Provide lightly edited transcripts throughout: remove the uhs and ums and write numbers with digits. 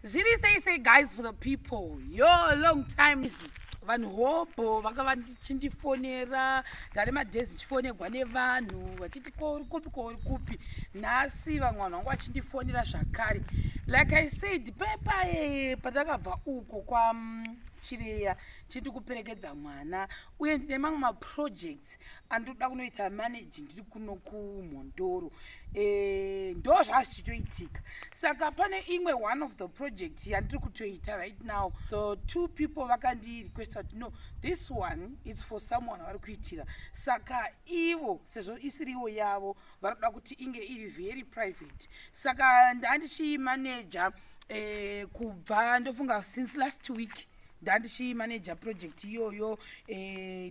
Zviri sei sei, guys, for the people? Yo, long time. Vanhu hobho vanga vachindifonera, ndane madays ndichifonegwa nevanhu vachiti, "Ko uri kupi? Ko uri kupi?" Nhasi vamwe vanhu vanga vachindifonera zvakare. Like I said, pepaye patakabva uko kwaChireya, chiti kuperekedza mwana, uye ndine mamwe maprojects andinoda kunoita manage ndiri kuno kuMhondoro. Ndo zvazvichitoitika. Saka pane imwe one of the project yandiri kutoita right now. The two people vakandirequesta kuti, "No, this one, it's for someone vari kuitira." Saka ivo, sezvo isiriwo yavo, vari kuda kuti inge iri very private. Saka ndandichimaneja kubva, ndofunga, since last week. Ndandichimaneja project iyoyo,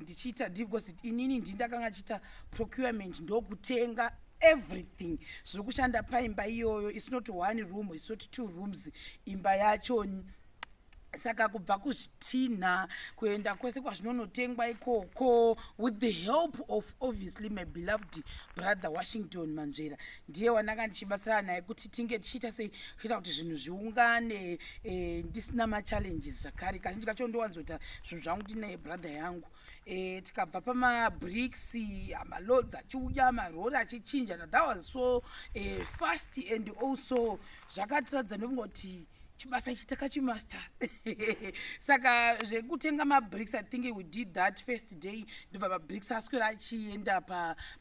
ndichiita, because inini ndindakanga chiita procurement, ndokutenga everything zviri kushanda paimba iyoyo. It's not one room, it's not two rooms, imba yacho. Saka kubva kuzvitinha kuenda kwese kwazvinonotengwa ikoko, with the help of obviously my beloved brother Washington Manzvera, ndiye wandanga ndichibatsirana naye kuti tinge tichiita sei, kuita kuti zvinhu zviungane ndisina machallenges zvakare. Kazhinji kacho ndowanzoita zvinhu zvangu ndinaye brother yangu. Tikabva pamabricks, maloads achiuya, marori achichinjana. That was so fast and also zvakatiradza nekungoti chibasa ichi takachimaster. Saka zvekutenga mabricks, I think we did that first day. Ndobva mabricks aswera achienda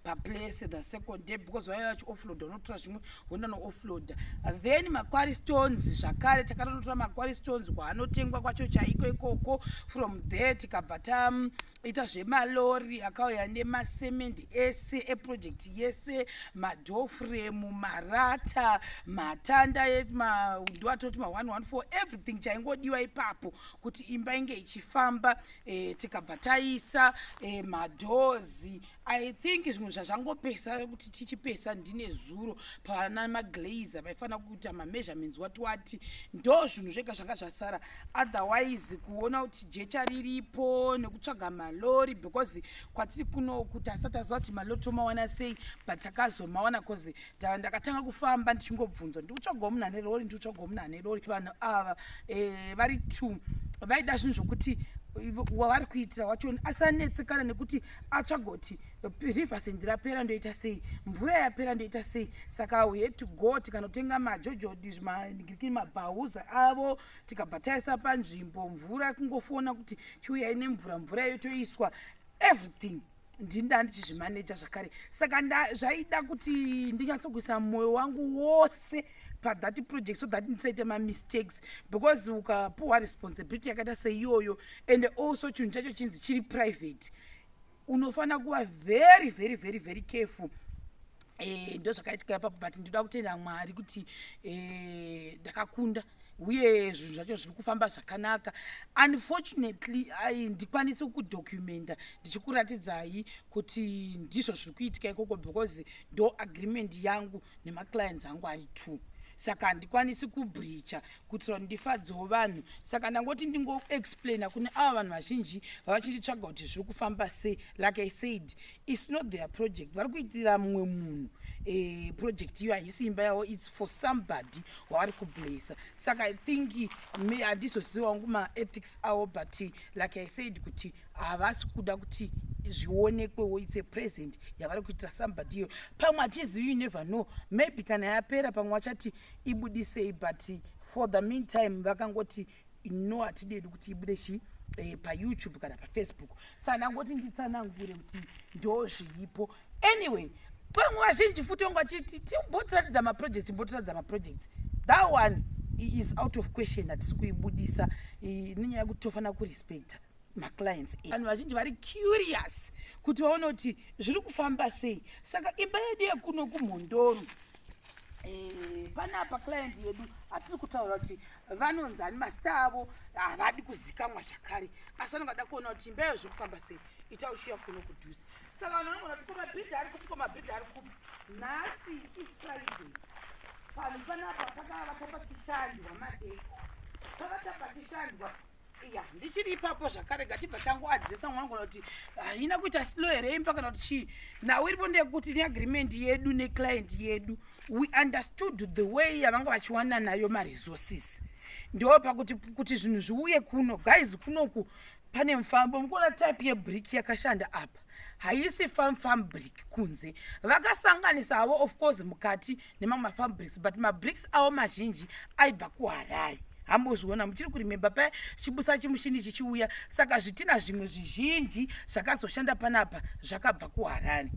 paplace the second day, because vaiva vachioffloada, unotora zvimwe woenda nooffloada. Then maquarry stones zvakare, takatonotora maquarry stones kwaanotengwa kwacho chaiko ikoko. From there tikabva taita zvemalori akauya nemasemendi ese eproject yese, madoor frame, marata, matanda, ndoatoti ma114, everything chaingodiwa ipapo kuti imba inge ichifamba. Tikabva taisa madoors. I think zvimwe zvazvangopesa kuti tichipesa ndine zuro pana maglazer vaifanira kuita mameasurements, wati wati. Ndo zvinhu zvega zvanga zvasara. Otherwise kuona kuti jecha riripo nekutsvaga malori, because kwatiri kuno kuti asati aziva kuti malori tomawana sei, but takazomawana because ndakatanga kufamba ndichingobvunzwa, "Ndikutsvagawo munhu ane rori, ndikutsvagawo munhu ane rori." Vanhu ava vari two vaida zvinhu zvokuti wavari kuitira wacho asanetsekana nekuti atsvaga kuti river sand rapera, ndoita sei? Mvura yapera, ndoita sei? Saka we had to go tikanotenga majojo, mabhauza avo, tikabva taisa panzvimbo. Mvura kungofona kuti, "Chiuyai nemvura." Mvura yotoiswa. Everything ndinda ndichizvimaneja zvakare. Saka zvaida kuti ndinyatsokuisa mwoyo wangu wose pathat project so that ndisaite mamistakes, because ukapuhwa responsibility yakaita seiyoyo and also chinhu chacho chinzi chiri private, unofanira kuva very, very, very, very careful. Ndo zvakaitika ipapo, but ndinoda kutenda Mwari kuti ndakakunda uye zvinhu zvacho zviri kufamba zvakanaka. Unfortunately, ai ndikwanisi kudocumenta ndichikuratidzai kuti ndizvo zviri kuitika ikoko, because ndo agreement yangu nemaclients angu ari two. Saka handikwanisi kubreacha kuitira kuti ndifadzewo vanhu. Saka ndangoti ndingoexplaina kune ava vanhu vazhinji vavachinditsvaga kuti zviri kufamba sei. Like I said, it's not their project, vari kuitira mumwe munhu. Project iyo haisi imba yavo, it's for somebody wavari kublessa. Saka I think handizoziva wangu maethics avo, but like I said, kuti havasi kuda kuti zvionekwewo. It's a present yavari kuitira somebody iyo. Pamwe hatizivi, you never know, maybe kana yapera pamwe vachati ibudisei, but for the meantime vakangoti, "No, hatidedi kuti ibude chi paYouTube kana paFacebook." Saka ndangoti nditsanangure kuti ndo zviripo. Anyway, vamwe vazhinji futi vangu vachiti, "Timbotiratidza maprojects, timbotiratidza maprojects." That one is out of question, hatisi kuibudisa nenyaya yekuti tofanira kurespecta maclients. Vanhu vazhinji vari curious kuti vaone kuti zviri kufamba sei. Saka imba yedu yekuno kuMhondoro, panapa client yedu hatiri kutaura kuti vanonzani, mazita avo havadi kuzikamwa zvakare, asi vanongada kuona kuti imba iyo zviri kufamba sei. Ita uchiuya kuno kudhuze. Saka vanhu vanogona kuti, "Komabhidha ari kupi? Komabhidha ari kupi?" Nhasi iFriday. Panhu panapa pakavaka pachishandwa madeko, pakata pachishandwa. Ya, ndichiri ipapo zvakare, gatibva tangoaddressa mwangu kuti haina kuita slow here imba kana kuti chii. Nhau iripo ndeyekuti neagreement yedu neclient yedu, we understood the way yavanga vachiwana nayo maresources. Ndo pakuti kuti zvinhu zviuye kuno, guys. Kunoku pane mufambo. Mukuona type yebrick yakashanda apa, haisi farm farm brick. Kunze vakasanganisa havo, of course, mukati nemamwe mafarm bricks, but mabricks avo mazhinji aibva kuHarare. Hambozviona, muchiri kuremember paya chibusa chimushini chichiuya? Saka zvitina zvimwe zvizhinji zvakazoshanda panapa zvakabva kuHarare.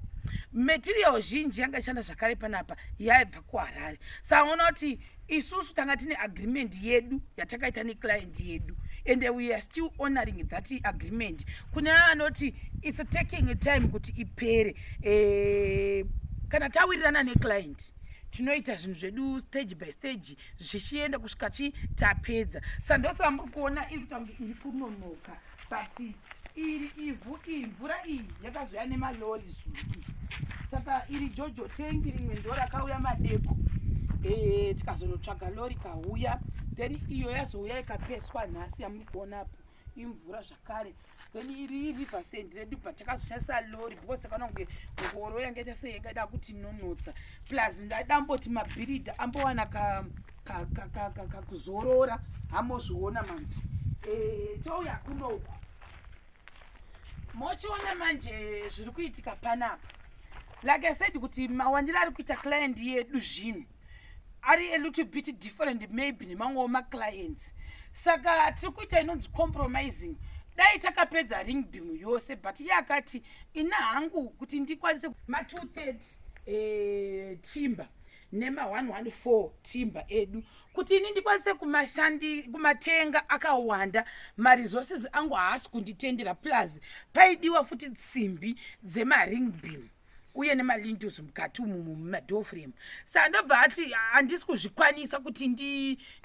Material zhinji yanga ishanda zvakare panapa yaibva kuHarare. Saka ona kuti isusu tanga tine agreement yedu yatakaita neclient yedu, and we are still honoring that agreement. Kune vanoti it's taking time kuti ipere, kana tawirirana neclient, tinoita zvinhu zvedu stage by stage, zvichienda kusvika chi tapedza. Saka ndosaka muri kuona iri kuita kunge iri kunonoka, but iri ivhu iyi, mvura iyi yakazoya nemalori zuru iyi. Saka iri JoJo tank rimwe ndo rakauya madeko, tikazonotsvaga lori kauya. Then iyo yazouya ikapeswa nhasi yamuri kuonapo, imvura zvakare. Then iri river sand redu, but takazoshandisa lori because takaona kunge ngoro yanga ita sei, yangaida kuti nonotsa. Plus ndadamboti mabhiridha ambowana kakuzorora. Hamozviona manje. Touya kunoku, mochiona manje zviri kuitika panapa. Like I said kuti mawandiro ari kuita client yedu zvinhu ari a little bit different maybe nemamwewo maclients. Saka tiri kuita inonzi compromising. Dai takapedza ring beam yose, but iye akati, "Ina hangu kuti ndikwanise ma230 timber nema114 timber edu, kuti ini ndikwanise kumatenga akawanda, maresources angu haasi kunditendera." Plus paidiwa futi tsimbi dzemaring beam uye nemalintels mukati umu mumadoor frame. Saka ndobva ati, "Handisi kuzvikwanisa kuti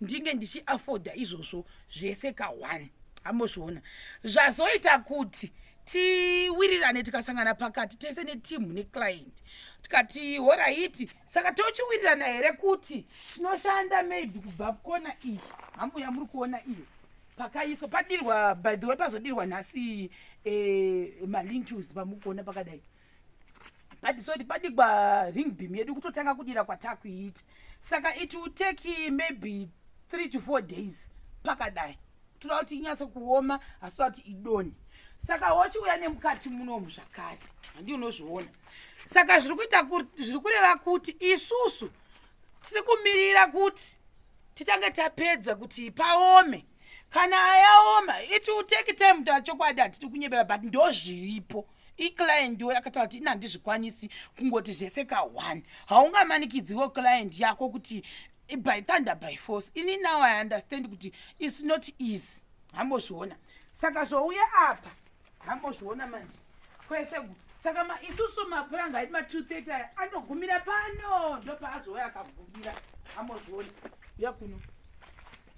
ndinge ndichiafforda izvozvo zvese ka1." Ambozviona zvazoita kuti tiwirirane, tikasangana pakati tese neteam neclient, tikati, "Alright, saka tochiwirirana here kuti tinoshanda maybe kubva kona iyi?" Hambuya, muri kuona iyo pakaiswa, padirwa, by the way, pazodirwa nhasi malintels pamuri kuona pakadai. But sorry, padigwa ring beam yedu, kutotanga kudira kwatakuita. Saka it will take maybe 3 to 4 days pakadai. Toda kuti inyatse kuoma, asi toda kuti idonhe. Saka wochiuya nemukati munomu zvakare, handi unozviona. Saka zviri kuita, zviri kureva kuti isusu tiri kumirira kuti titange tapedza kuti paome. Kana yaoma, it will take time. Tachokwadi, hatidi kunyebera, but ndo zviripo. Iclient ndo yakataura kuti, "Ina handizvikwanisi kungoti zvese ka1." Haungamanikidziwo client yako kuti by thunder, by force. Ini now I understand kuti it's not easy. Hambozviona. Saka zvouya apa, hambozviona manje kwese. Saka isusu mapuranga edu ma230 aya anogumira pano, ndo paazouya akagumira. Hambozviona, uya kuno,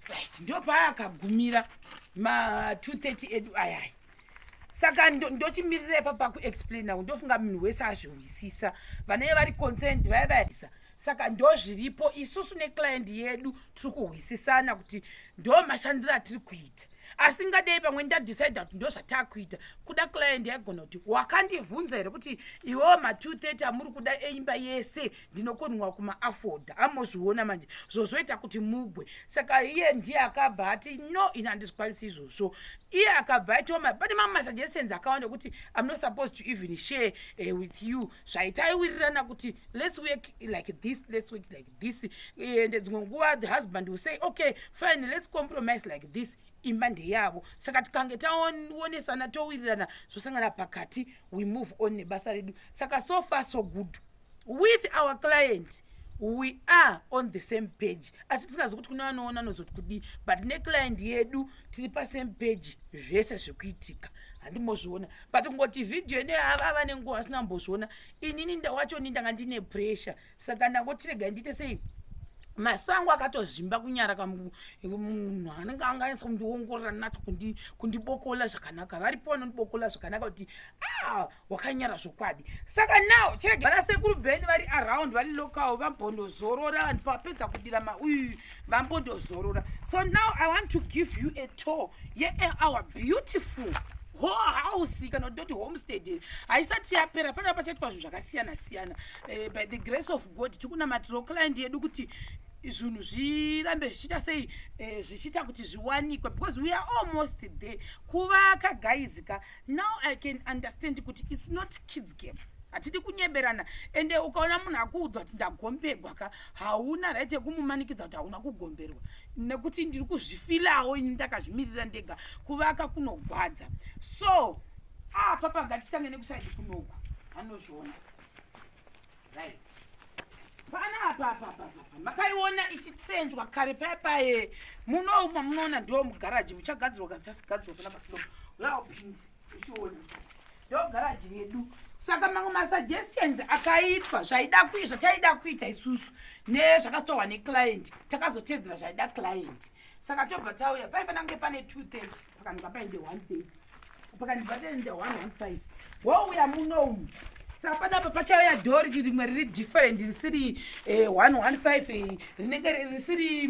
right, ndo paakagumira ma230 edu ayaya. Saka ndochimirira ipa pakuexplaina. Ndofunga munhu wese azvihwisisa, vanenge vari concerned vaya vaisa. Saka ndo zviripo. Isusu neclient yedu tiri kuhwisisana kuti ndo mashandiro atiri kuita. Asi ngadei pamwe ndadecida kuti ndo zvataakuita kuda, client yaigona kuti, "Wakandibvunza here kuti iwewo ma230 amuri kuda eimba yese ndinokonwa kumaafforda?" Amozviona manje, zvozoita kuti mugwe. Saka iye ndiye akabva ati, "No, ini handizvikwanisi izvozvo." Iye akabva aitawo, pane mamwe masuggestions akawanda kuti I'm not supposed to even share with you. Zvaitaiwirirana kuti let's work like this, let's work like this. And dzimwe nguva the husband will say, "Okay, fine, let's compromise like this." Imba ndeyavo. Saka tikange taonesana, towirirana, zvosangana pakati, we move on nebasa redu. Saka so far so good with our client, we are on the same page. Asi tisingazi kuti kune vanoona nozoti kudii, but neclient yedu tiri pasame page. Zvese zvekuitika handimbozviona, but kungoti vhidhiyo ine ava nenguva asina kumbozviona. Inini wachoni ndanga ndine pressure, saka ndangoti regai ndiite sei. Maso angu akatozvimba kunyara. Munhu anenge anganyatsa kundiongorora natso, kundibokola zvakanaka, varipo vanondibokola zvakanaka kuti a wakanyara zvokwadi. Saka now chirege vana sekuru Bheni vari around, vari local, vambondozorora. Vanhu pavapedza kudira mauyu vambondozorora. So now I want to give you a tour yeour beautiful house, kana kutoti homestead. Haisati yapera, panapa pachaitwa zvinhu zvakasiyana siyana. By the grace of God, tikunamatirawo client yedu kuti Zvinhu zvirambe zvichiita sei, zvichiita kuti zviwanikwe, because we are almost there kuvaka, guys ka. Now I can understand kuti it's not kids game. Hatidi kunyeberana. Ende ukaona munhu akuudza kuti ndagombegwa ka, hauna right yekumumanikidza kuti hauna kugomberwa, nekuti ndiri kuzvifilawo ini ndakazvimirira ndega. Kuvaka kunogwadza. So apa pangatitange nekuside kunoku, anozviona, right? Pana apa apa apa apa makaiona ichitsenzwa kare paya paye. Munouma munoona ndo mugaraji muchagadzirwa kazi chasigadzirwa pana pasilomo uyawupinzi uchiona ndo garaji yedu. Saka mamwe masuggestions akaitwa, zvaida zvataida kuita isusu nezvakatorwa neclient, takazotedzera zvaida client. Saka tobva tauya, paifanira kunge pane 230, pakanzi paende 130, pakanzi paende 115. Wouya munomu, saka panapa pachauya door rimwe riri different, risiri 115, rinenge risiri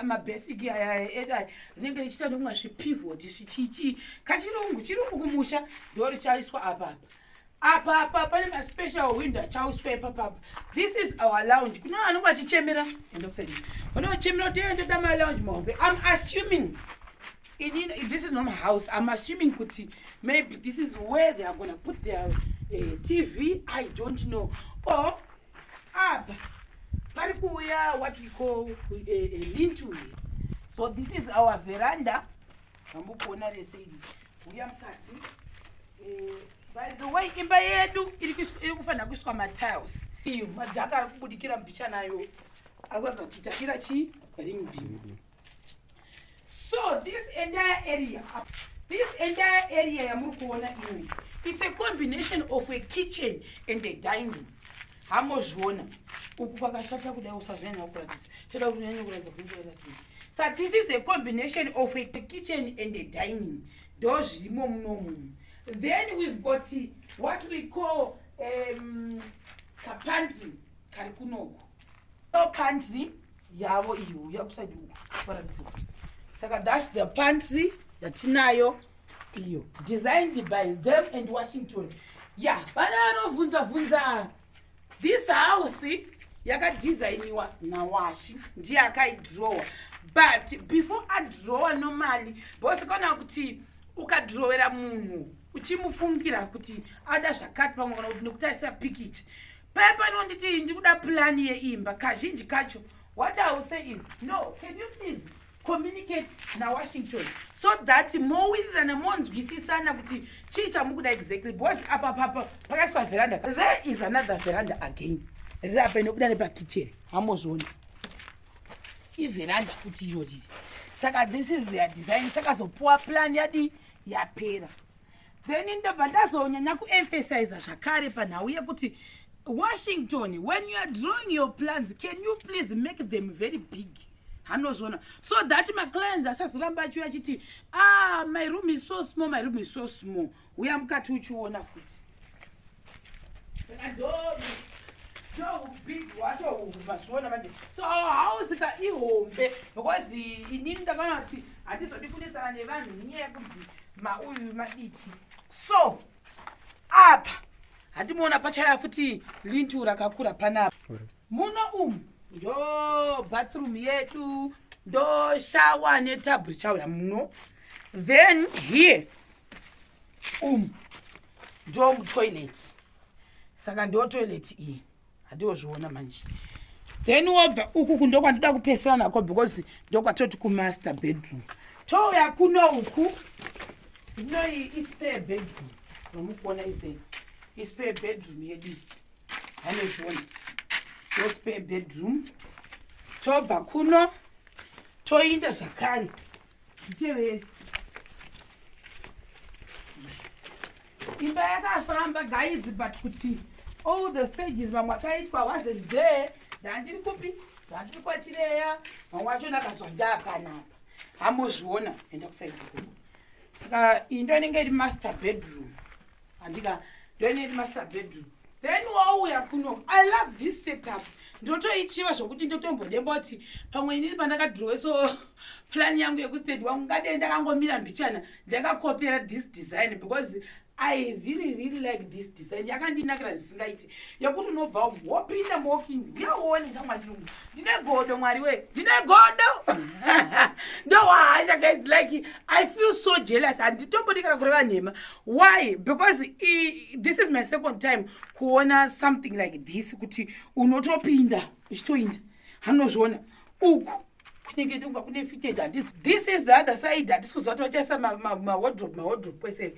mabasic aya eda, rinenge richiita nokumwa zvipivot zvichichi kachirungu chirungu kumusha. Ndo richaiswa apapa apa apa. Pane maspecial window achaiswa ipapapa. This is our lounge. Kuno vanenge vachichemera, enda kuside, vanenge vachichemera kuti ndoda malounge mahombe. I'm assuming inini, this is not my house, I'm assuming kuti maybe this is where they are gonna put their TV, I don't know. Or apa pari kuuya what we call a lintel. So this is our veranda. Mambokuona rese iri, uya mukati. By the way, imba yedu iri kufanira kuiswa matiles. Iyo madhaka ari kubudikira mbichana ayo ari kuratidza kuti takira chi ring beam. So this entire area yamuri kuona iyoyi, it's a combination of a kitchen and a dining. Hamozviona uku kwakashata kudai, usazonyanya kuratidza, toda kunyanya kuratidza kunokuratidza. So this is a combination of a kitchen and a dining, ndo zvirimo munomu. Then we've got what we call kapantry kari kunoku. Pantry yavo iyi, uya kuside uku paratidzwa. Saka that's the pantry yatinayo iyo, designed by them and Washington. Ya, vana vanovhunza vhunza, this house yakadhizainiwa naWashi, ndiye akaidhirowa. But before adhirowa, normally, because kana kuti ukadhirowera munhu uchimufungira kuti ada zvakati, pamwe kana kuti nekuti aisa pikicha paya panonditi ndikuda plani yeimba, kazhinji kacho what I will say is, no, can you please communicate naWashington so that mowirirana, monzwisisana kuti chii chamukuda exactly? Because apa papa pakaiswa veranda. There is another veranda again riri apa, inobuda nepakitchen. Hamozviona, iveranda futi iro riri. Saka this is their design. Sakazopuwa plan yadi yapera, then ndobva ndazonyanya kuemphasiza zvakare panhau yekuti, Washington, when you are drawing your plans, can you please make them very big? Hanozviona, so that maclients asazoramba achiuya achiti, "Ah, my room is so small, my room is so small." Uya mukati uchiona futi. Saka ndo big hwacho, mazviona manje. So our house ka ihombe, because inini ndakaona kuti handizodi kunetsana nevanhu nenyaya yekunzi mauyu madiki. So apa handimuona pachaya futi lintel rakakura panapa. Muno umu ndo bathroom yedu, ndo shower netub richauya muno. Then here umu ndo mutoilet. Saka ndo toilet iyi, handiozviona manje. Then wobva uku ndo kwandoda kupesera nako, because ndokwatoti kumaster bedroom. Touya kuno uku, inoyi ispare bedroom nomukuona ise ispare bedroom yedu, vanozviona, ndo spare bedroom. Tobva kuno toinda zvakare, zvitevere. Imba yakafamba, guys, but kuti all the stages mamwe akaitwa wasn't there. Ndandiri kupi? Ndandiri kwaChireya. Mamwe acho ndakazwa ndaapanapa. Hamozviona, enda kuside kuno. Saka iyi ndo inenge iri master bedroom, handika? Ndo inenge iri master bedroom. Then wauya kuno, I love this setup. Ndotoichiva zvokuti ndotombodemba kuti pamwe inini pandakadhiroweso plan yangu yekustand wangu, ngadei ndakangomira mbichana ndakakopera this design, because I really, really like this design. Yakandinakira zvisingaiti, yekuti unobva wopinda muwalk-in, uyaone chamwa chirungu. Ndine godo, Mwari we, ndine godo, ndohwahasha guys. Like, I feel so jealous. Handitombodi kana kureva nhema. Why? Because this is my second time kuona something like this, kuti unotopinda uchitoinda. Hanozviona uku kunenge ndinga kune fitted. Handisi, this is the other side. Handisi kuziva kuti vachaisa mawardrobe, mawardrobe kwese.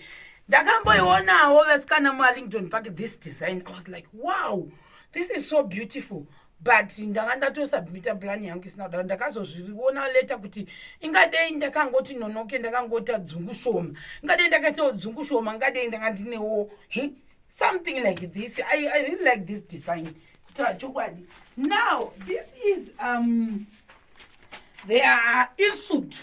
Ndakamboionawo vasikana muArlington Park, this design. I was like, "Wow, this is so beautiful," but ndanga ndatosubmita plan yangu isina kudaro. Ndakazozviona later kuti ingadei ndakangoti nonoke, ndakangota dzungu shoma, ingadei ndakaitawo dzungu shoma, ingadei ndanga ndinewo something like this. I really like this design, kutaura chokwadi. Now this is their ensuite.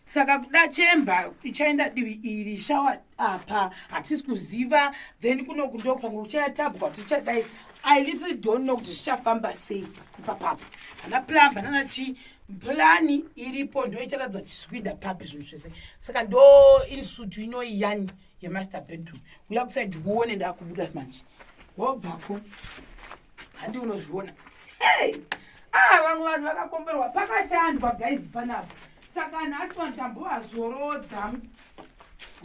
Saka kuda chamber ichaenda divi iri, shower apa, hatisi kuziva. Then kunoku ndo pamwe kuchayatabwa tichadai. I literally don't know kuti zvichafamba sei ipapapo. Hana plumber nana chi plan iripo ndo icharatidza kuti zvikuenda papi zvinhu zvese. Saka ndo ensuite inoiyani yemaster bedroom. Uya kuside uone, ndakubuda manje, wobvako handi unozviona. Hey! Ah, vamwe vanhu vakakomberwa, pakashandwa guys panapa. Saka nhasi vanhu tambovazorodza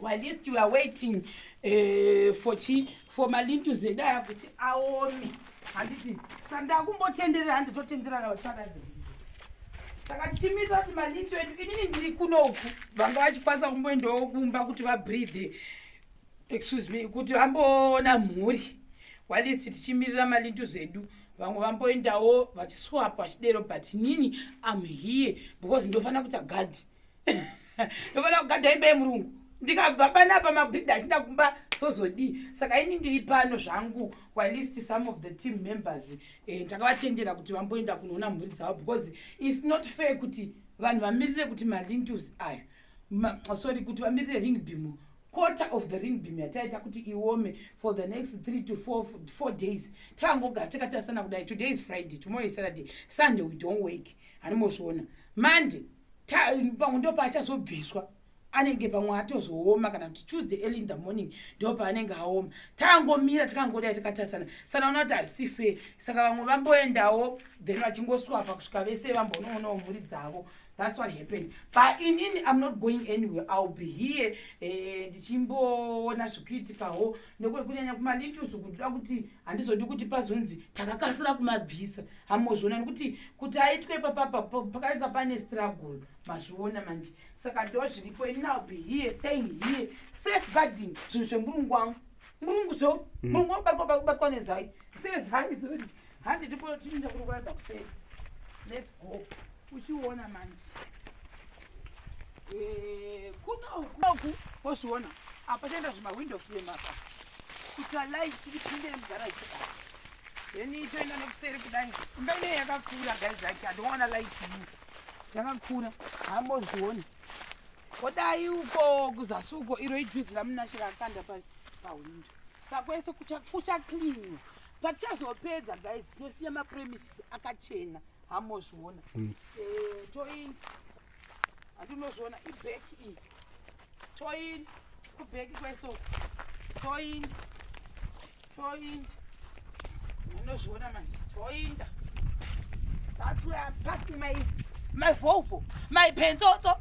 whilst we are waiting for chi for malintels edu aya kuti aome, handiti? Saka ndakumbotenderera, handitotenderana vacharadza. Saka tichimirira kuti malintel edu, inini ndiri kunoku, vanga vachikwanisa kumboendawo kumba kuti vabreathe, excuse me, kuti vamboona mhuri whilst tichimirira malintels edu. Vamwe vamboendawo vachiswapa vachidero, but inini am here because ndofanira kuita gadhi, ndofanira kugadha imba yemurungu. Ndikabva panapa mabhidha achinda kumba, sozodii? Saka ini ndiri pano zvangu whilst some of the team members, ndakavatendera kuti vamboenda kunoona mhuri dzavo, because it's not fair kuti vanhu vamirire kuti malintels ayo sorry, kuti vamirire ring beam, quarter of the ring beam yataita kuti iome for the next 3 to 4 days. Takangogara takatarisana kudai. Today is Friday, tomorrow is Saturday, Sunday we don't work, hanimozviona. Monday pamwe ndo paachazobviswa, anenge pamwe atozooma, kana kuti Tuesday early in the morning ndo paanenge aoma. Takangomira, takangodai takatarisana. Saka ona kuti hazisi fair. Saka vamwe vamboendawo, then vachingoswapa kusvika vese vambonoonawo mhuri dzavo. That's what happened. But inini I'm not going anywhere. I'll be here, ndichimboona zvikuitikawo, nekunyanya kumalintels, kuda kuti handizodi kuti pazonzi takakasira kumabvisa. Hamozviona nekuti kuti aitwe ipapapa pakange pane struggle, mazviona manje. Saka ndo zviripo. Inini I'll be here, staying here, safeguarding zvinhu zvemurungu wangu. Murungu zvo murungu unobatwa nezai sezai zoti handi tipochinja kuri kuratidza kusei. Let's go, uchiona manje. Kunoku wozviona apa toenda zvimawindow frame apa kuti light ipinde mugaraji kudai, then toenda nekuseri kudai. Imba inei yakakura guys, like, I don't wanna lie to you, yakakura, hambozvioni. Kodai uko kuzasi uko, iro ijuzi raMunashe rakanda pahwindo. Saka kwese kuchacleanwa. Patichazopedza guys, tinosiya mapremises akachena, hamozviona. Toindi handinozviona iback iyi, toindi kuback kwesoko, toindi, toindi, unozviona manje, toinda. That's where I'm parking my Volvo, my Penzotso,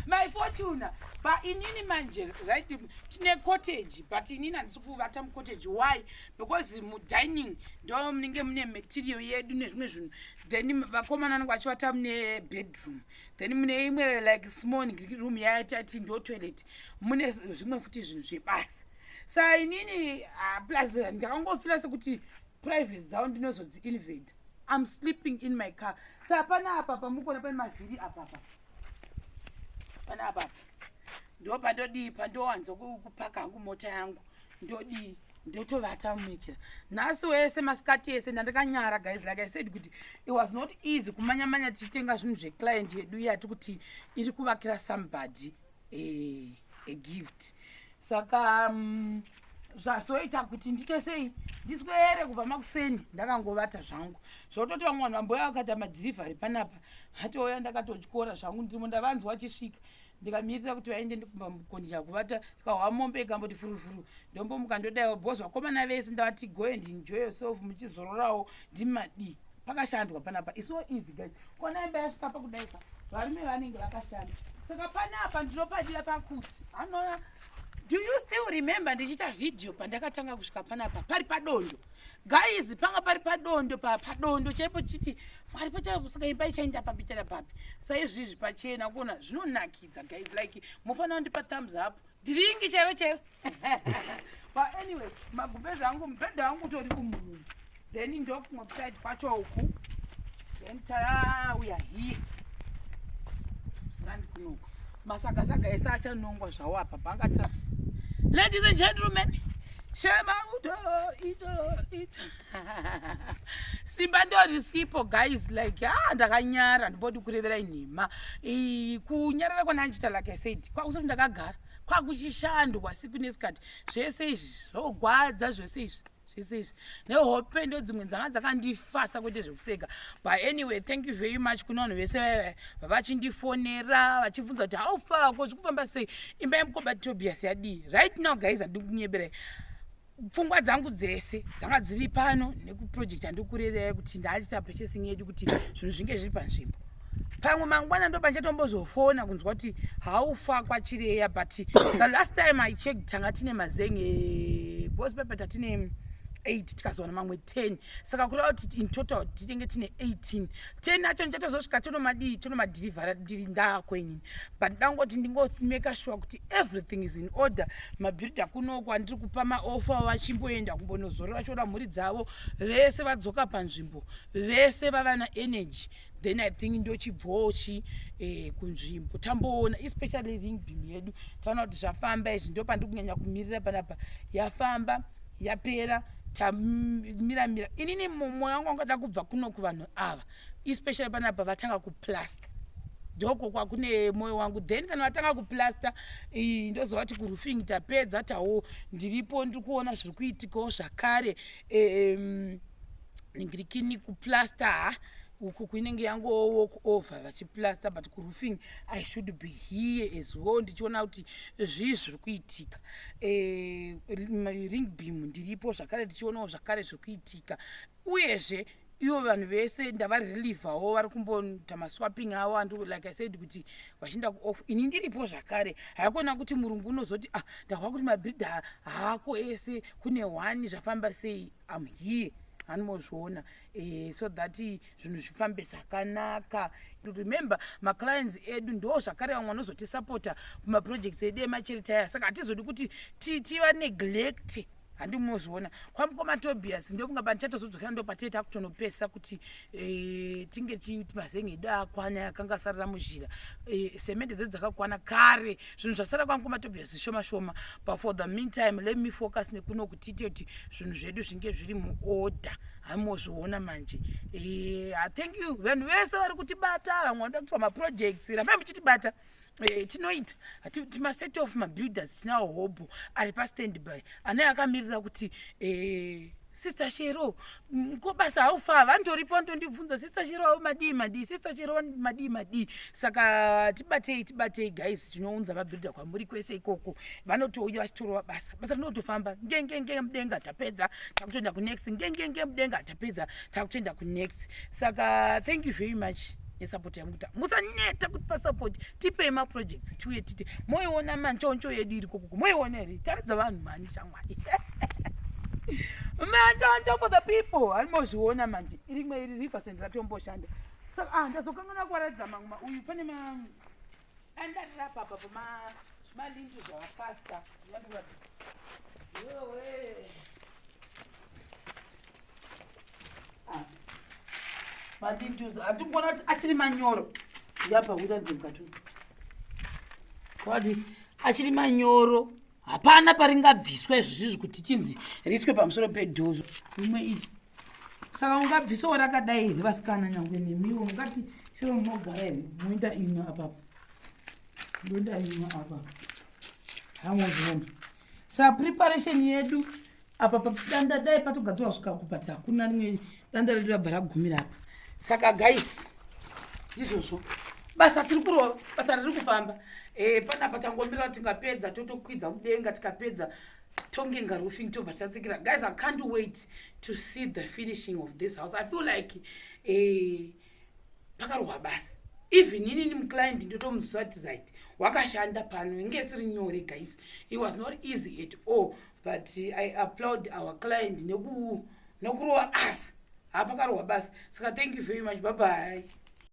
my Fortuner. But inini manje, right, tine cottage, but inini handisi kuvata mucottage. Why? Because mudining ndo munenge mune material yedu nezvimwe zvinhu, then vakomana vanenge vachivata mune bedroom, then mune imwe like small room yaitati ndo toilet, mune zvimwe futi zvinhu zvebasa. Sa inini, plus ndakangofila sekuti privacy dzavo ndinozodziinvade. I'm sleeping in my car. Sa panapa pamukona pane mavhiri apapa, panapa ndo pandodii, pandowanza kupaka hangu mota yangu, ndodii, ndotovata mumikira. Nhasi wese, masikati ese ndandakanyara guys. Like I said kuti it was not easy kumanya-manya tichitenga zvinhu zveclient yedu yati kuti iri kuvakira somebody a gift. Saka Zvazoita kuti ndite sei, ndiswere kubva makuseni ndakangovata zvangu. Zvototi vamwe vanhu vamboya vakaita madhirivhari panapa, vatouya ndakatotyora zvangu ndirimo, ndavanzwa vachisvika, ndikamirira kuti vaende ndikumbakondinya kuvata. Ndikahwa mombe ikamboti furufuru, ndombomuka ndodaiwo, because vakomana vese ndavati, "Go and enjoy yourself," muchizororawo. Ndimadii, pakashandwa panapa. Is so easy, guys. Kona imba yasvika pakudaika, varume vanenge vakashanda. Saka panapa ndinopadira pakuti anoona. Do you still remember ndichiita vhidhiyo pandakatanga kusvika panapa? Pari padondo, guys, panga pari padondo, padondo chaipo. Chiti Mwari pachasaka imba ichaenda papi tera papi? Saizvizvi pachena kuona zvinonakidza, guys. Like, mufanira kundipa thumbs up, dhiringi chero chero. But anyway, magumbezi angu, mubhedha wangu utori umu, then ndokumwe kuside kwacho uku, then tauya here randi kunoku. Masagasaga ese achanongwa zvawo apa pangati. Ladies and gentlemen, shema uto ito ito simba ndo risipo, guys. Like, ah, ndakanyara, ndimbodi kureverai nhema. Kunyarara kwandandichita, like I said, kwakusati ndakagara, kwakuchishandwa siku nesikati. Zvese izvi zvogwadza, zvese izvi, zvese izvi nehope ndo dzimwe dzanga dzakandifasa kwete zvekuseka. But anyway, thank you very much kune vanhu vese vavachindifonera vachibvunza kuti how far, ko zvikufamba sei, imba yemukoma Tobias yadii. Right now, guys, handiri kunyeberai, pfungwa dzangu dzese dzanga dziri pano nekuproject yandiri kuti ndaachita purchasing yedu, kuti zvinhu zvinge zviri panzvimbo. Pamwe mangwana ndo panchatombozofona kunzwa kuti haufa kwachireya. But the last time I checked, tanga tine mazenge bos pepe, tatine 8, tikazowana mamwe 10. Saka kureva kuti in total tinenge tine 18. 10 acho ndichatozosvika tonomadii, tonomadhirivhara ndiri ndakwenyini. But ndangoti ndingomake sure kuti everything is in order. Mabhiridha kuno kwandiri kupa maofa, vachimboenda kumbonozorora, vachiona mhuri dzavo, vese vadzoka panzvimbo, vese vava naenergy, then I think ndochibvawo chi kunzvimbo. Tamboona especially ring beam yedu, taona kuti zvafamba izvi. Ndo pandiri kunyanya kumirira panapa. Yafamba, yapera, tamiramira. Inini mwoyo wangu wangada kubva kuno kuvanhu ava, especially panapa vatanga kuplasta, ndoko kwakune mwoyo wangu. Then kana vatanga kuplasta, ndozova kuti kuroofing tapedza, tawo ndiripo, ndiri kuona zviri kuitikawo zvakare. Ningirikini kuplasta, ha, uku kuinenge yango walk over vachiplasta, but kuroofing I should be here as well, ndichiona kuti zvii zviri kuitika. Ring beam ndiripo zvakare, ndichionawo zvakare zviri kuitika. Uyezve ivo vanhu vese ndavarelivhawo, vari kumboita maswapping avo and like I said, kuti vachienda kuoff, ini ndiripo zvakare. Haikona kuti murungu unozoti, "Ah, ndahwa kuti mabhiridha haako ese, kune one, zvafamba sei?" Am here, hanimozviona, so that zvinhu zvifambe zvakanaka. Remember, maclients edu ndo zvakare vamwe vanozotisapota kumaprojects edu emacharity aya, saka hatizodi kuti tiva neglect. Handimozviona kwamukoma Tobias, ndofunga pandichatozodzokera ndo patee kutonopesa kuti tinge mazenge edu akwana akanga asarira muzhira. Semende dzedu dzakakwana kare, zvinhu zvasara kwamukoma Tobias zvishoma shoma. But for the meantime, let me focus nekuno kutiite kuti zvinhu zvedu zvinge zviri muorder. Hamozviona manje. Thank you vanhu vese vari kutibata, vamwe vanoda kuitwa maprojects, rambai muchitibata. Tinoita timaset of mabuilders, tinawo hobho ari pastandby ane akamirira kuti "Sister Shero, ko basa haufa?" Vandoripo, vandondibvunza, "Sister Shero, madii madii? Sister Shero, madii madii?" Saka tibatei, tibatei, guys. Tinounza mabhiridha kwamuri kwese ikoko, vanotouya vachitorova basa. Basa rinotofamba ngengenge mudenga, tapedza, takutoenda kunext, ngengenge mudenga, tapedza, takutoenda kunext. Saka thank you very much nesupport yamukuita. Musaneta kutipa support, tipei maprojects tiuye titi moiona manchoncho yedu iri kokoko. Moiona here? Taridza vanhu mani, shamwari, manchoncho for the people. Hanimozviona manje, rimwe iri rivercent ratomboshanda. Saka, ah, ndazokangana kuwaradza mamwe. Uyu pane ma andarira papa pama zvimalinto zvavakasta ndikuratidza yowe. Ah, malintos handikuona kuti achiri manyoro. Yapa uratidze mukati kwati achiri manyoro, hapana paringabviswa izvozvizvi kuti chinzi riiswe pamusoro pedhoo rimwe iri. Saka ungabvisawo rakadai here, vasikana? Nyangwe nemiwo mungati chero munogara here? Moenda imwe apapo, ndoenda imwe apapo, hamozviona. Saka preparation yedu apa padanda, dai patogadzirwa zvikaku, but hakuna rimwe danda redu rabva ragumira apa. Saka guys, izvozvo basa tiri kurova, basa riri kufamba. Panapa tangomira, tingapedza totokwidza mudenga, tikapedza tongenga roofing, tobva tatsikira. Guys, I can't wait to see the finishing of this house. I feel like pakarohwa basa. Even inini muclient ndotomuziva kuti right, wakashanda pano, inge isiri nyore. Guys, it was not easy at all, but I applaud our client nekurova asi hapakarohwa basa. Saka thank you very much, bye bye.